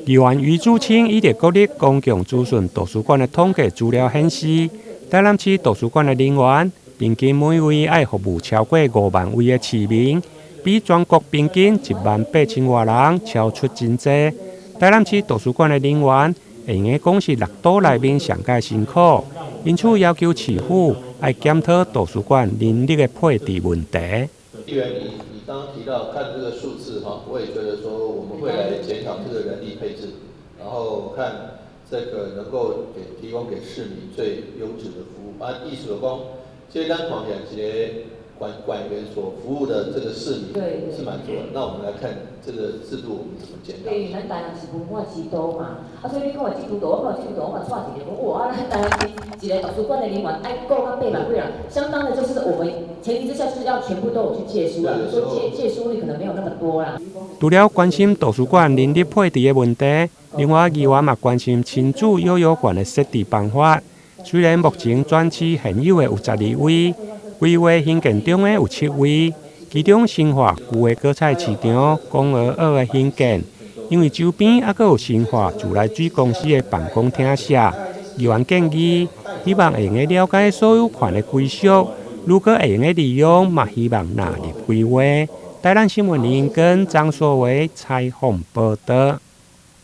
議員余祖清伊佇國立公共資訊圖書館的統計資料顯示，台南市圖書館的人員平均每位愛服務超過5萬位的市民，比全國平均1萬8千外人超出真濟。台南市圖書館的人員會用得講是六都內面上蓋辛苦，因此要求市府愛檢討圖書館人力的配置問題。議員，你剛剛提到看這個數字哈，我也覺得說我們會來檢討這個人力配置，然後看這個能夠給提供給市民最優質的服務。啊，意思就講，這咱看起來一個館員所服務的這個市民是蠻多的。那我們來看這個制度，我們怎麼檢討？對，咱台南是文化之都嘛，啊，所以你講的這張圖，我看這張圖，我嘛掣一下，講哇，啊，咱台南市一個圖書館的人員愛顧到8萬幾人，相當的就是我們前提之下就是要全部都有去借書啦，說借書率可能沒有那麼多啦。除了關心圖書館人力配置的問題，另外議員嘛關心親子幼幼館的設置辦法。雖然目前全市現有的有12位，規劃興建中的有七位，其中新化舊的果菜市場、公鵝蚵的興建，因為周邊猶閣有新化自來水公司的辦公廳舍，議員建議希望會用得了解所有權的歸屬，如果會用得利用，嘛希望納入規劃。台南新聞林根張碩維採訪報導。